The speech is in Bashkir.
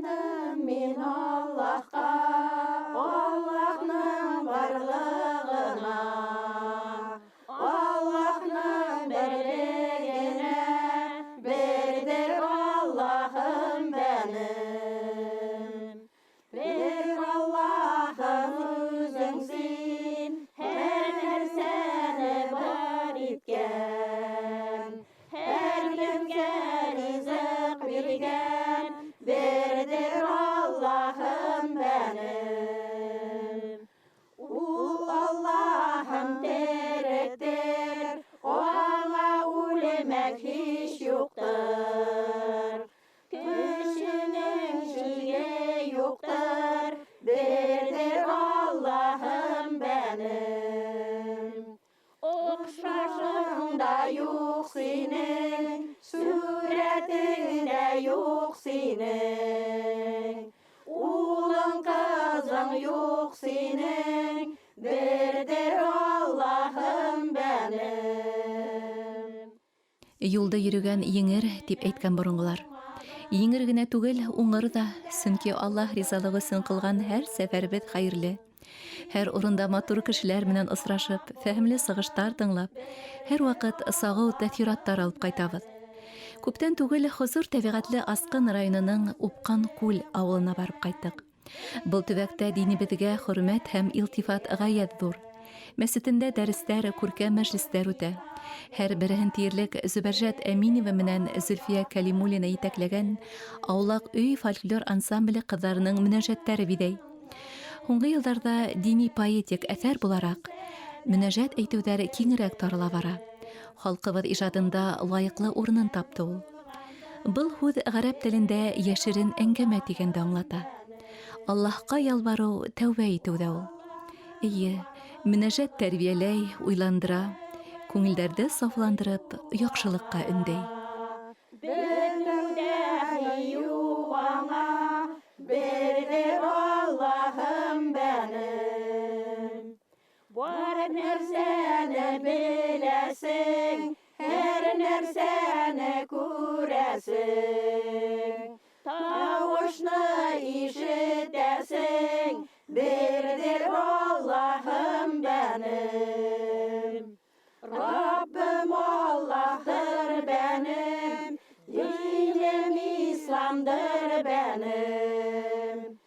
Инандым мин Аллаһҡа, Аллаһның барлығына, Аллаһның берлегенә, берҙер Аллаһым бәнем. Бер Аллаһым үҙең син, һәр нәрсәне бар иткән, һәр кемгә ризыҡ биргән, берҙер Аллаһым бәнем. Ул Аллаһым теректер, аңа үлемәк һис юҡтыр. Көсөнөң сиге юҡтыр, берҙер Аллаһым бәнем. Оҡшашың да юҡ синең, сүрәтең дә юҡ синең. Улың, ҡыҙың юҡ синең, берҙер Аллаһым бәнем. Юлда йөрөгән еңер, тип әйткән боронғолар. Еңер генә түгел, уңыр ҙа, сөнки Аллаһ ризалығы өсөн ҡылған һәр сәфәребеҙ хәйерле. Һәр урында матур кешеләр менән осрашып, фәһемле сығыштар тыңлап, һәр ваҡыт сағыу тәьҫораттар алып ҡайтабыҙ. Күптән түгел хозур тәбиғәтле Асҡын районының Упҡан Күл ауылына барып ҡайттыҡ. Был төбәктә динебеҙгә хөрмәт һәм илтифат ғәйәт ҙур. Мәсетендә дәрестәр, күркәм мәжлестәр үтә. Һәр береһен тиерлек Зөбәржәт Әминева менән Зөлфиә Кәлимуллина етәкләгән Аулаҡ өй фольклор ансамбле ҡыҙҙарының мөнәжәттәре биҙәй. Һуңғы йылдарҙа дини поэтик әҫәр булараҡ мөнәжәт әйтеүҙәр киңерәк тарала бара. Халҡыбыҙ ижадында лайыҡлы урынын тапты ул. Был һүҙ ғәрәп телендә йәшерен әңгәмә тигәнде аңлата. Аллаһҡа ялбарыу тәүбә итеү ҙә ул. Эйе, мөнәжәт тәрбиәләй, уйландыра, күңелдәрҙе сафландырып, яҡшылыҡҡа өндәй. Бөтөүҙә юҡ аңа, берҙер Аллаһым бәнем. Бар нәрсәне беләсең, һәр нәрсә